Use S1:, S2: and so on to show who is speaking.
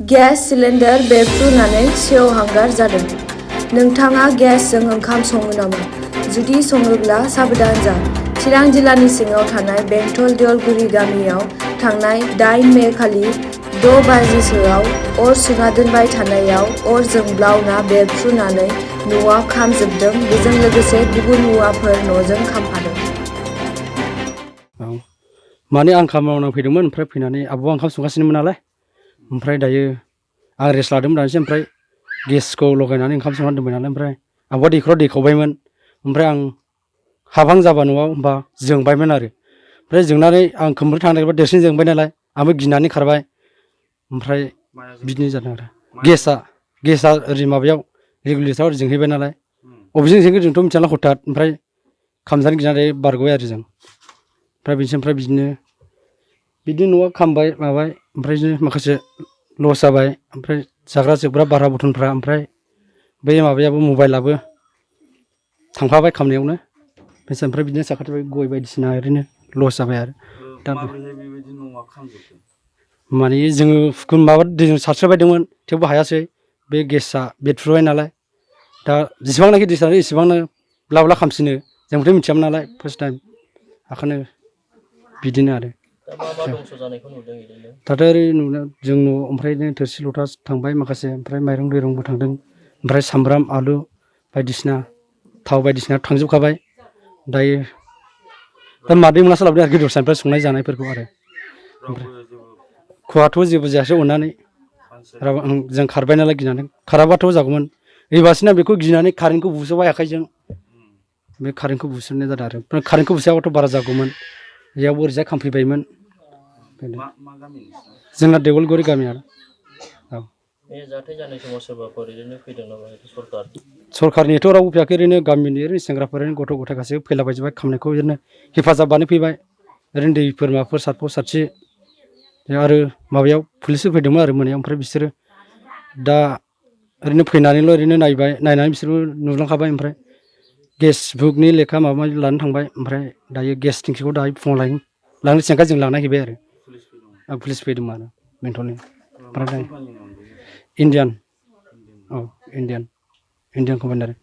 S1: Gas cylinder बेरफ्रुनानै सेवहांगार जादों। नोंथाङा गेसजों ओंखाम सङो नामा? जुदि सङोब्ला साबधान जा। चिरां जिल्लानि सिङाव थानाय बेंटल देवलगुरि गामियाव थांनाय 8 मे खालि 6 बाजिसोआव अर सुना दोनबाय थानायाव अर जोंब्लावना बेरफ्रुनानै न'आ खामजोबदों। बेजों लोगोसे गुबुन मुवाफोर न'जों खामफादों।
S2: माने आं खामानि मावना फैदोंमोन, ओमफ्राय फैनानै आबौआ ओंखाम संगासिनोमोन नालाय, ओमफ्राय दायो आं रेस्ट लादोंमोन दानोसै, ओमफ्राय गेसखौ लगायनानै ओंखाम संनानै दोनबाय नालाय, ओमफ्राय आबौआ दैखराव दै खावबायमोन, ओमफ्राय आं हाबहां जाबा न'आव होमबा जोंबायमोन आरो, ओमफ्राय जोंनानै आं खोमोरनो थांनो नागिरबा देरसिन जोंबाय नालाय आंबो गिनानै खारबाय, ओमफ्राय बिदिनो जादों आरो गेसआ ओरै माबायाव रेगुलेटराव ओरै जोंहैबाय नालाय, बबेजों जोंखो जोंथ' मिथिया नालाय हथात, ओमफ्राय खामजानो गिनानै बारग'बाय आरो जों, ओमफ्राय बिदिनो न'आ खामबाय माबाय, ओमफ्राय माखासे लस जाबाय, ओमफ्राय जाग्रा जोबग्रा भारा बरथनफ्रा, ओमफ्राय बै माबायाबो मबाइलाबो थांफाबाय खामनायावनो, ओमफ्राय बिदिनो साखाथियाव गय बायदिसिना ओरैनो लस जाबाय आरो। दा
S3: बेबायदि न'आ खामजोबदों
S2: माने जोङो माबा दैजों सारस्रोबायदोंमोन थेवबो हायासै, बे गेसआ बेरफ्रुबाय नालाय, दा जेसेबांनाखि दै सारो एसेबांनो ब्ला ब्ला खामसिनो, जोंथ' मिथियामोन नालाय फार्स्ट टाइम, ओंखायनो बिदिनो आरो। दाथ' ओरै नुनायाव जों न'आव ओमफ्राय थोरसि लथा थांबाय माखासे, ओमफ्राय माइरं दैरंबो थांदों, ओमफ्राय सामब्राम आलु बायदिसिना थाव बायदिसिना थांजोबखाबाय। दायो दा मादै मोनासो लाबोदों आरो गोदोरसानिफ्राय संनाय जानायफोरखौ आरो। खहाथ' जेबो जायासै अननानै, जों खारबाय नालाय गिनानै, खाराबाथ' जागौमोन, एबारसोना बेखौ गिनानै कारेन्टखौ बुसोबाय आखाइजों, बे कारेन्टखौ बुसोनाय जादों आरो, कारेन्टखौ बुसोआबाथ' बारा जागौमोन, बेयावबो ओरैजाय खामफैबायमोन। जोंना देवलगुरि गामि आरो।
S4: बे जाथाय जानाय समाव सोरबाफोर ओरैनो फैदों नामा सरखार?
S2: सरखारनिथ' रावबो फैयाखै, ओरैनो गामिनि ओरैनो सेंग्राफोर ओरैनो गथ' गथाय गासैबो फैलाबायजोब्बाय खामनायखौ ओरैनो हेफाजाबानो फैबाय, ओरैनो दैफोर माबाफोर सारथि आरो माबायाव पुलिसबो फैदोंमोन आरो मोनायाव, ओमफ्राय बिसोरो दा ओरैनो फैनानैल' ओरैनो नायनानै बिसोरबो नुलांखाबाय, ओमफ्राय गेस बुकनि लेखा माबा माबि लानो थांबाय, ओमफ्राय दायो गेस टेंखिखौ दाहाय फुङाव लांनो थिननायखाय जों लाना हैबाय आरो। पुलिस फैदोंमोन आरो बेंटलनि, ओमफ्राय इण्डियान कम्पानि आरो।